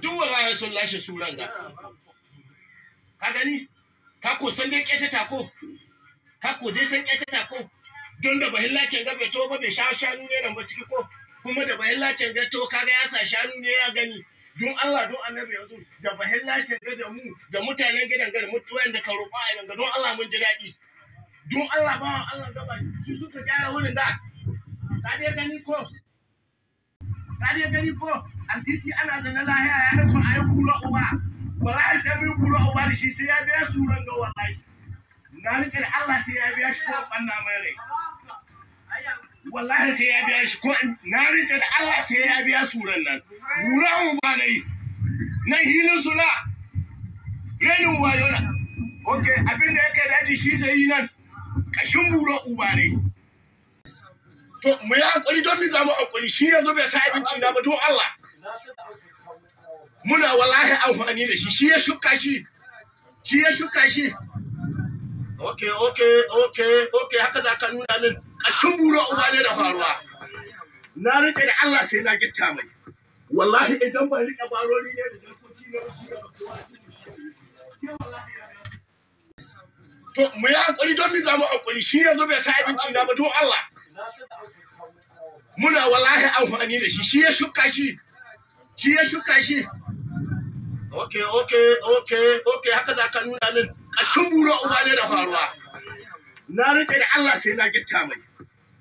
Duk wallahi sun lashe suran ga. Ka gani? Ka ko san dai ƙetata ko? Ka ko dai san ƙetata ko? Don da bahillacin ga bai to ba bai sha shanu ne nan ba ciki ko? Kuma da bahillacin ga to kaga ya sa shanu ne ya gani. Don Allah don Annabi yanzu da bahillacin ga da mu da mutanen gidan ga da mutuwan da ka roƙa a ga don Allah mun ji daɗi. Don Allah ba Allah gaba su suka gyara wurin da. Ka dai gani ko? Ka dai gani ko? A titi ana zana lahiya ya rasu a yi kura uba. Wallahi sai mun kura uba da shi sai ya biya suran ga wallahi. Na rike da Allah sai ya biya shi ko ɓanna mai rai. Wallahi sai ya biya shi ko na rike da Allah sai ya biya suran nan. Kura uba na yi. Nan hilin suna. Renin wayo na. Ok, abin da yake daji shi zai yi nan. Kashin bura uba ne. To mu yi hankali don mu zama hankali shi yanzu bai sa abinci na ba don Allah. Muna wallahi amfani da shi, shi ya shuka shi. Shi ya shuka shi. Ok, ok, ok, ok, haka za ka nuna min kashin bura uba ne da faruwa. Na rike da Allah sai na gitta mai. Wallahi idan ban rike barori ne da jarkoki ne ba shi da kowa. To mu yi hankali don mu zama hankali shi yanzu bai sa abinci na ba don Allah. Muna wallahi amfani da shi, shi ya shuka shi. Shi ya shuka shi. Ok, ok, ok, ok, haka za ka nuna min kashin bura uba ne da faruwa. Na rike da Allah sai na gitta mai.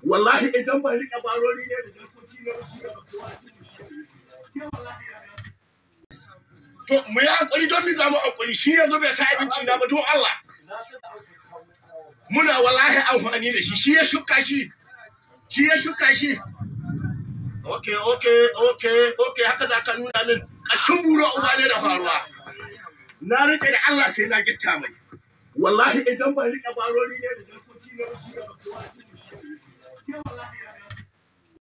Wallahi idan ban rike barori ne da jarkoki ne ba shi da kowa. To mu yi hankali don mu zama hankali shi yanzu bai sa abinci na ba don Allah. Muna wallahi amfani da shi, shi ya shuka shi. Shi ya shuka shi. Ok, ok, ok, ok, haka za ka nuna min kashin bura uba ne da faruwa. Na rike da Allah sai na gitta mai. Wallahi idan ban rike barori ne da jarkoki ne ba shi da kowa.